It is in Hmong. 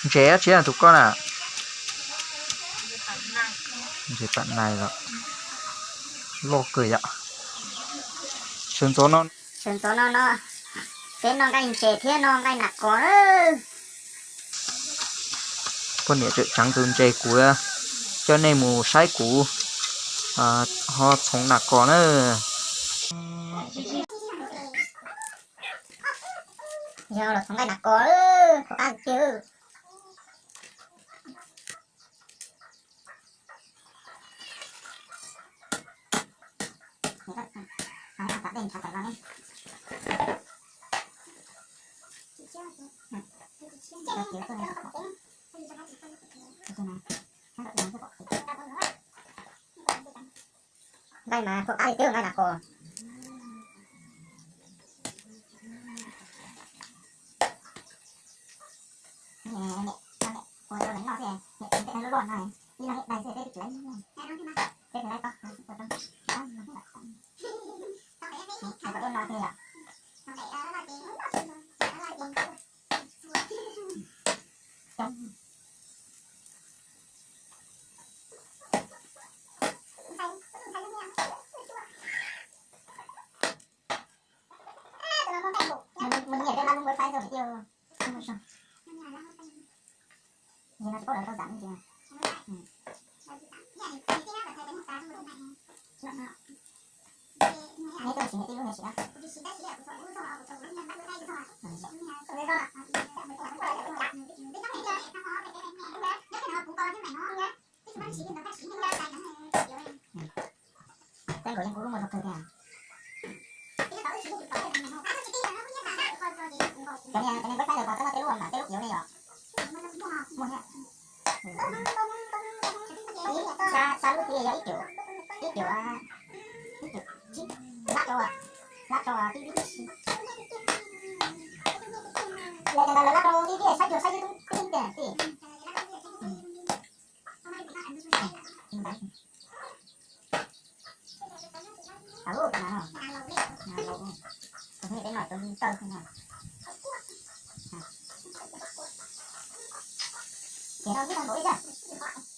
Ntses dab tsi tus koj na? Ntses pam nais los loj kawg yom. Sawv ntxov no, sawv ntxov no no, peb noj nqaij ntses thiab noj nqaij nas kos na. Poj niam tseem tseev tus ntses kuv coj nej mus saib kuv ho txhoov nas kos na. Yog los txhoov nqaij nas kos, kho qab tiag. Nqaij mas kho qab li twb nqaij nas kos. Peb nkaus yeej kub lub muaj zog kawg thiab. Cov niag, cov niag npawb faib ntawd pom txob noj tej lub mas tej lub yuav ne yom. Muaj thiab. Sab, sab lub tid yog ib cum, ib cum, ib cum tsib, lab rau, lab rau tib tib si. Yog cov ntawd lawv lab rau tib tib saib cuag saib yus tub tib tiag tij. Tus peb no tus li tawj no. Ces rau ib tag nkaus ib tag.